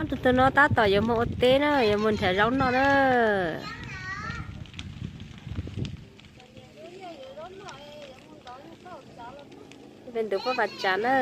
Ob tug tug no tab tom yuav mus ua teb na, yuav mus nrhiav zaub noj na. Peb ntug paj vas tsav na.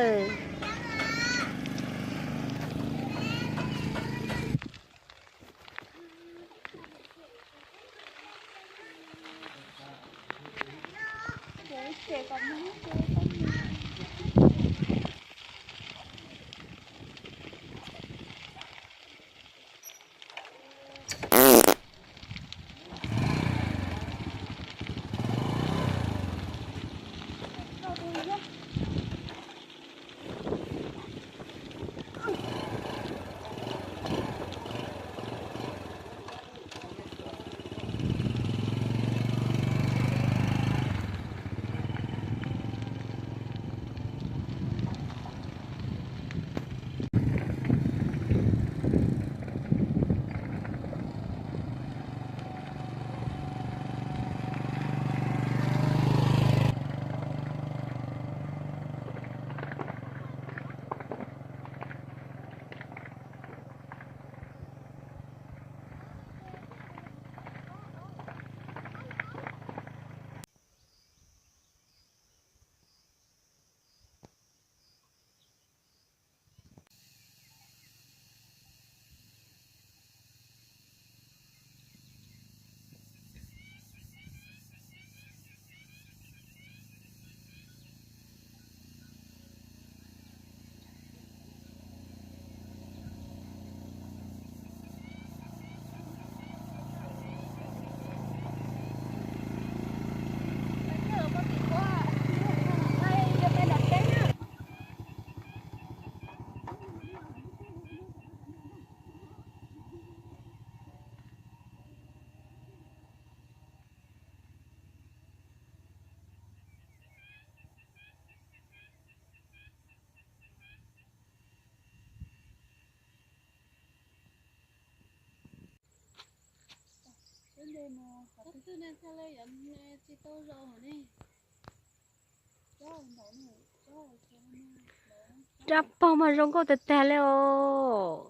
Rab pog mas zoo nkauj tag tag li os.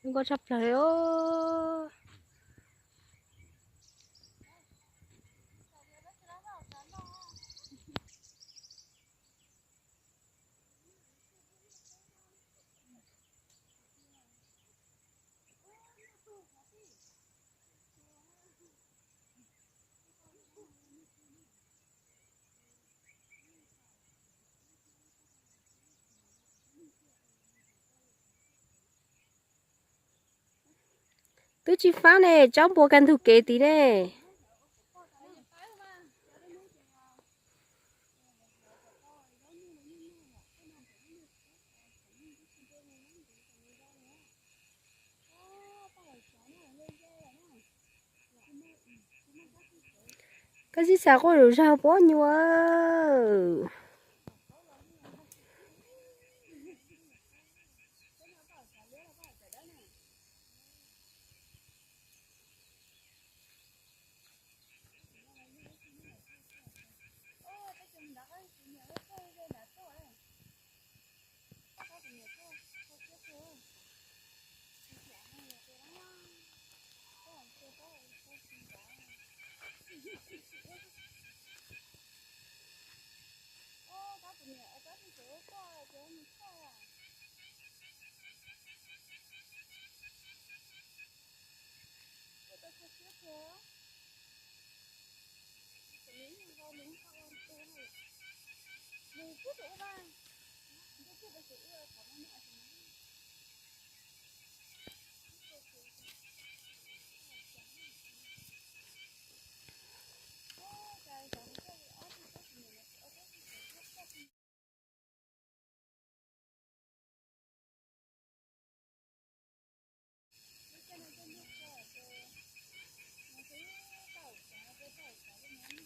Zoo nkauj tshaj plaws li os. Twb tsis fab ne, tsob npua kag ntug kev tid ne. Koj sib xyaw quaj zus zog puab nyuas.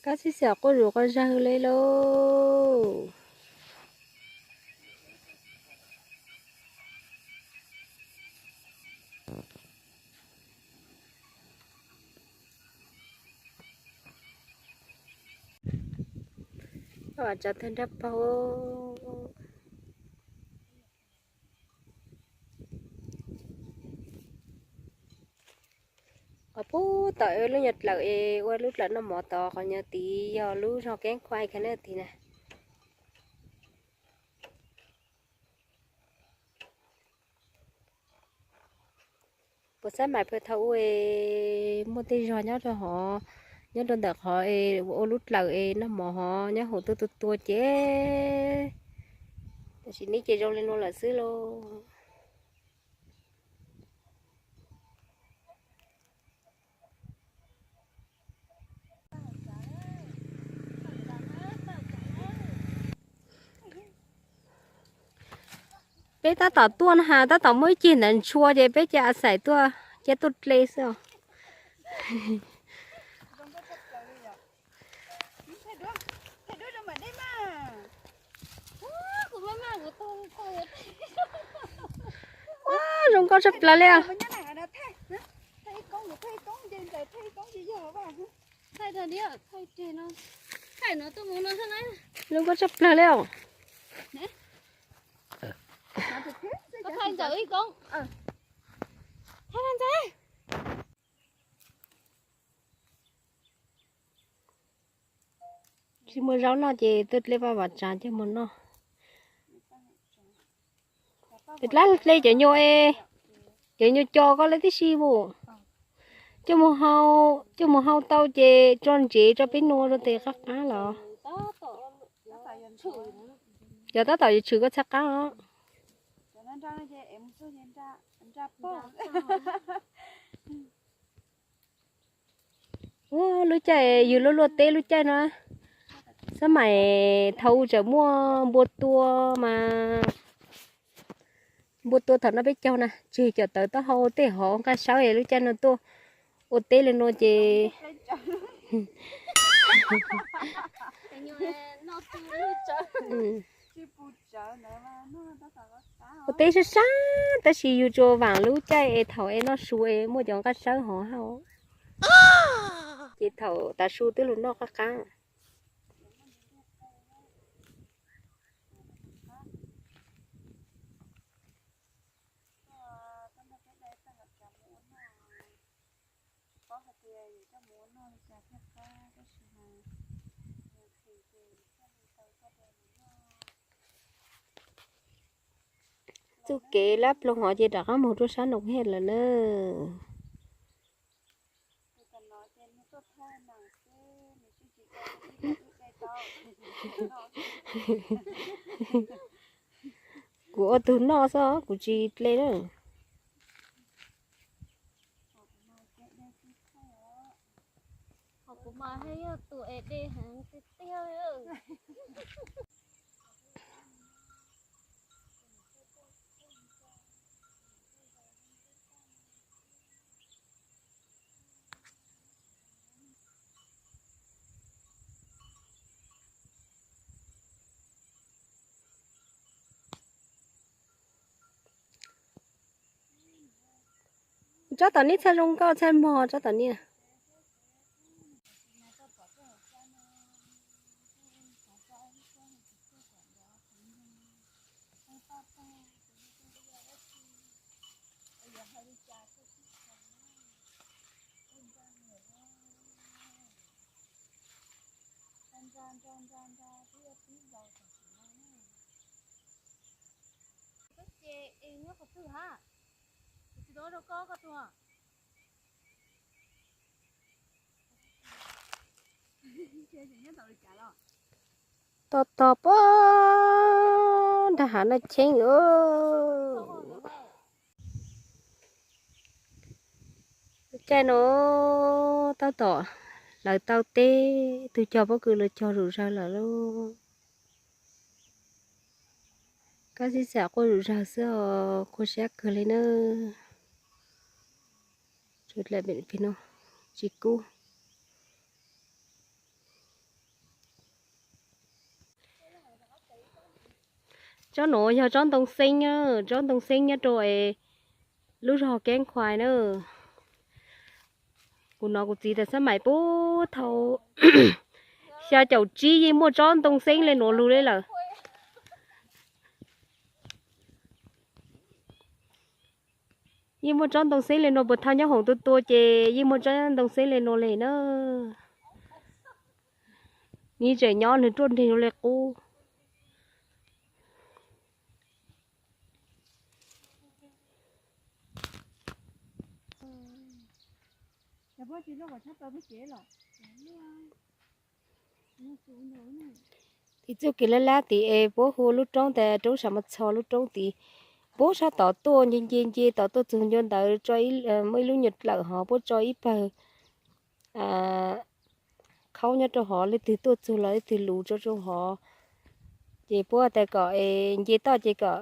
Koj sib xyaw quaj zus quaj zog li lauj. Tsav tag nrab paug. tom lub nyuag dlawm es ua lub dlawm noj mov tod, qhov nyuag tid yog lub zog Keeb Khuai Kha Nab tid na. Puas xab mais pw thaum ub es muaj tej zog nyob rau hov, nyob rau ntawm qhov es ua lub dlawm es noj mov hov nyob hauv tuaj tua tua ces, tam sim no ces zoo li no lawm xwb lauj. Peb tab tom tuaj no ha, tab tom muaj ib ceg ntawd ntshua ces peb cia xaim tuaj, cia tuaj dle xwb os. Ua, zoo nkauj tshaj plaws li os. Zoo nkauj tshaj plaws li os. Tsis muaj zaub noj ces tuaj dle vaj vam tsav coj mus noj. Tab dle cov nyuag, cov nyuag co koj li tib si mus. Coj mus hau, coj mus hau tau ces tso ntsev tso peb nua rau tes qab qab los. Yog tab tom yuav tshwm koj txhaj qab os. Ua, lub caij yus luaj luaj teb lub caij no, xab mais thaum ub tseem muaj npua tua mas, npua tua thaum no peb caug na, tseg cov tawv taub hau tej hov nqaij sawb es lub caij no tuaj ua teb li no ces ua teb sab sab tab sis yus tsuas vam lub caij es thaum es noj su es muaj cov nqaij sawb hov hauv, ces thaum tav su twb los noj qab qab. Txuj kev lab ploog hov ces rov qab mus rau sab Noom Hej lawm na. Kuv ua tus noj xwb, kuv tsis dle na. Tsob tom ni txhaj zoo nkauj txhaj mog tsob tom ni. Tos tos puag nram hav no cheeb. Lub caij no tab tom lawv tau teb, tus cog pob kws los cog zom zaws lawm lauj. Kab xib xam quaj zom zaws xwb os, khuv siab kawg li na. Tsis dle pem no, tsis kub. Tsob nuav yog tsob ntoo xeeb, tsob ntoo xeeb nyob rau lub zog Keeb Khuais na. Kuv hnov kuv txiv tas xab maim puag thaum xya caum tsib yeej muaj tsob ntoo xeeb le nuav lug le lawm. Yeej muaj tsob ntoo xeeb le nuav, puas thaum nyob hoom tua tua ces yeej muaj tsob ntoo xeeb le nuav le na. Nws tseem nyob nws ruaj nreeg le qub. Tim txuj kev lab lab tid es puab hu lub roob tas roob Sam Mas Txho lub roob tid. Puab sab tom tuaj nce nce nce tom tuaj txug ncua ntawd, muaj ib lub nyuas dlawm hov puab tso ib pawg khaub nyob rau hov, leej twg tuaj txug los leej twg lus tso rau hov. Ces puab tas kom es nce toj ces kom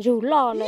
zug loj na.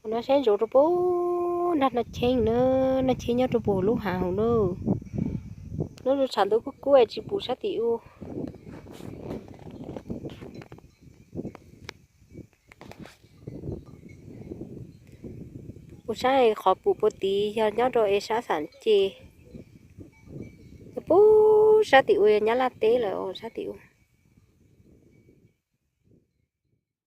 Ua no saib ntsoov rau puag nrag Naj Cheeb na, Naj Cheeb nyob rau puag lub hav hauv na. Lub tshav ntuj kub kub tsis pum sab tim ub. Puag sab qhov pum puag tid yog nyob rau es sab Xam Ces, puag sab tim ub yog Nyab Laj teb lawm sab tim ub.